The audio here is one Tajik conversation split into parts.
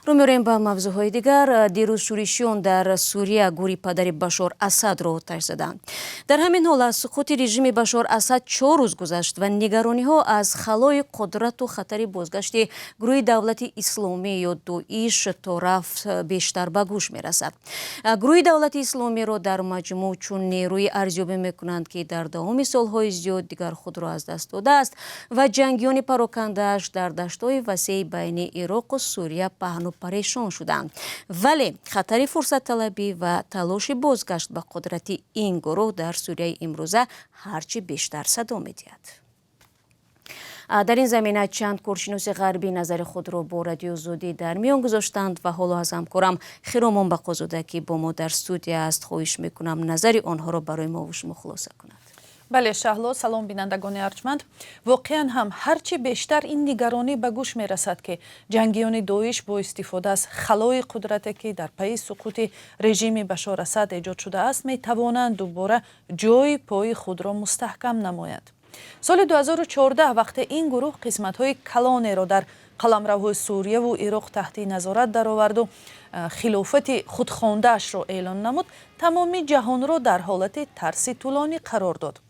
Рӯ меорем ба мавзӯъҳои дигар. Дирӯз шӯришиён дар Сурия гӯри падари Башор Асадро оташ заданд. Дар ҳамин ҳол, аз суқути режими Башор Асад 4 рӯз гузашт ва нигарониҳо аз халои қудрату хатари бозгашти гурӯҳи Давлати Исломӣ ё ДОИШ то рафт бештар ба гӯш мерасад. Гурӯҳи Давлати Исломиро дар маҷмӯъ чун нерӯи арзёбӣ мекунанд, ки дар давоми солҳои зиёд дигар худро аз даст додааст ва ҷангиёни парокандааш дар даштҳои васеи байни Ироқу Сурия паҳну парешон шуданд. Вале хатари фурсатталабӣ ва талоши бозгашт ба қудрати ин гурӯҳ дар Сурияи имрӯза ҳарчи бештар садо медиҳад. Дар ин замина чанд коршиноси ғарбӣ назари худро бо Радиои Озодӣ дар миён гузоштанд ва ҳоло аз ҳамкорам Хиромон Бақозода, ки бо мо дар студия аст, хоҳиш мекунам, назари онҳоро барои мо шумо хулоса кунад. Бале, Шаҳло, салом, бинандагони арҷманд. Воқеан ҳам, ҳарчи бештар ин нигаронӣ ба гӯш мерасад, ки ҷангиёни ДОИШ бо истифода аз халои қудрате, ки дар пайи суқути режими Башор Асад эҷод шудааст, метавонанд дубора ҷои пои худро мустаҳкам намоянд. Соли 2014, вақте ин гурӯҳ қисматҳои калонеро дар қаламравҳои Сурияву Ироқ таҳти назорат дароварду хилофати худхондаашро эълон намуд, тамоми ҷаҳонро дар ҳолати тарси тӯлонӣ қарор дод.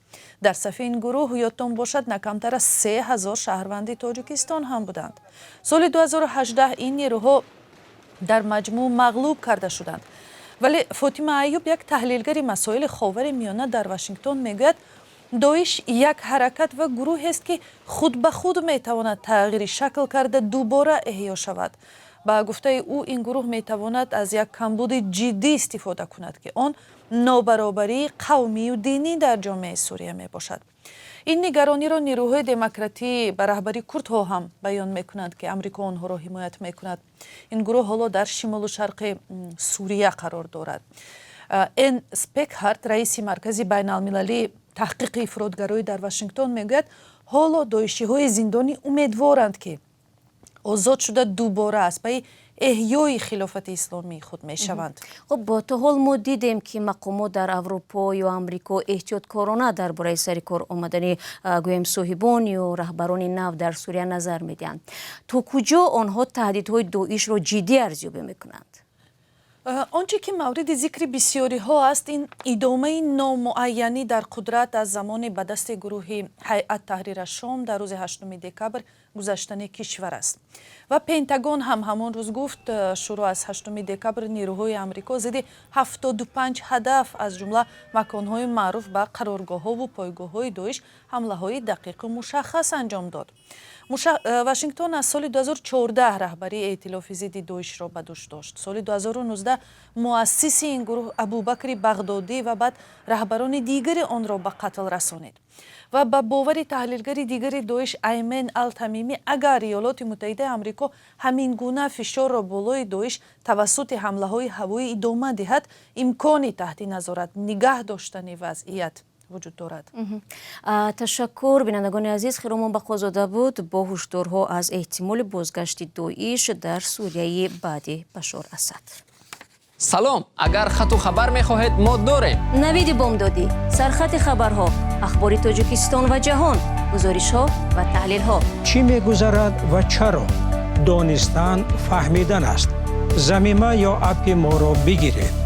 Дар сафи ин гурӯҳ, ёдтон бошад, на камтар аз 3000 шаҳрванди Тоҷикистон ҳам буданд. Соли 2018 ин нерӯҳо дар маҷмӯъ мағлуб карда шуданд. Вале Фотима Аюб, як таҳлилгари масоили Ховари Миёна дар Вашингтон, мегӯяд, ДОИШ як ҳаракат ва гурӯҳест, ки худ ба худ метавонад тағйири шакл карда, дубора эҳё шавад. Ба гуфтаи ӯ, ин гурӯҳ метавонад аз як камбуди ҷиддӣ истифода кунад, ки он нобаробарии қавмию динӣ дар ҷомеаи Сурия мебошад. Ин нигарониро нерӯҳои демократӣ ба раҳбарии курдҳо ҳам баён мекунанд, ки Амрико онҳоро ҳимоят мекунад. Ин гурӯҳ ҳоло дар шимолу шарқи Сурия қарор дорад. Эн Спекхарт, раиси Маркази байналмилалии таҳқиқи ифротгароӣ дар Вашингтон, мегӯяд, ҳоло доишиҳои зиндонӣ умедворанд, ки озод шуда, дубора аз пайи эҳёи хилофати исломии худ мешаванд. Хуб, то ҳол мо дидем, ки мақомот дар Аврупо ё Амрико эҳтиёткорона дар бораи сари кор омадани, гӯем, соҳибон ё раҳбарони нав дар Сурия назар медиҳанд. То куҷо онҳо таҳдидҳои ДОИШро ҷиддӣ арзёбӣ мекунанд? Он че ки мавриди зикри бисёриҳо аст, ин идомаи номуайянӣ дар қудрат аз замони ба дасти гурӯҳи Ҳайат Таҳрир Шом дар рӯзи 8 декабр гузаштани кишвар аст. Ва Пентагон ҳам ҳамон рӯз гуфт, шурӯъ аз 8 декабр нерӯҳои Амрико зидди 75 ҳадаф, аз ҷумла маконҳои маъруф ба қароргоҳҳову пойгоҳҳои ДОИШ, ҳамлаҳои дақиқу мушаххас анҷом дод. Вашингтон аз соли 2014 раҳбарии эътилофи зидди ДОИШро ба дӯш дошт. Соли 2019 муассиси ин гурӯҳ, Абубакри Бағдодӣ, ва баъд раҳбарони дигари онро ба қатл расонид. Ва ба бовари таҳлилгари дигари ДОИШ, Аймен Алтамимӣ, агар Иёлоти Муттаҳидаи Амрико ҳамин гуна фишорро болои ДОИШ тавассути ҳамлаҳои ҳавоӣ идома диҳад, имкони таҳти назорат нигаҳ доштани вазъият вуҷуд дорад. Ташаккур, бинандагони азиз. Хиромон Бақозода буд бо ҳушдорҳо аз эҳтимоли бозгашти ДОИШ дар Сурияи баъди Башор Асад. Салом, агар хату хабар мехоҳед, мо дорем. Навиди бомдодӣ, сархати хабарҳо, ахбори Тоҷикистон ва ҷаҳон, гузоришҳо ва таҳлилҳо. Чӣ мегузарад ва чаро? Донистан фаҳмидан аст. Замима ё аппи моро бигиред.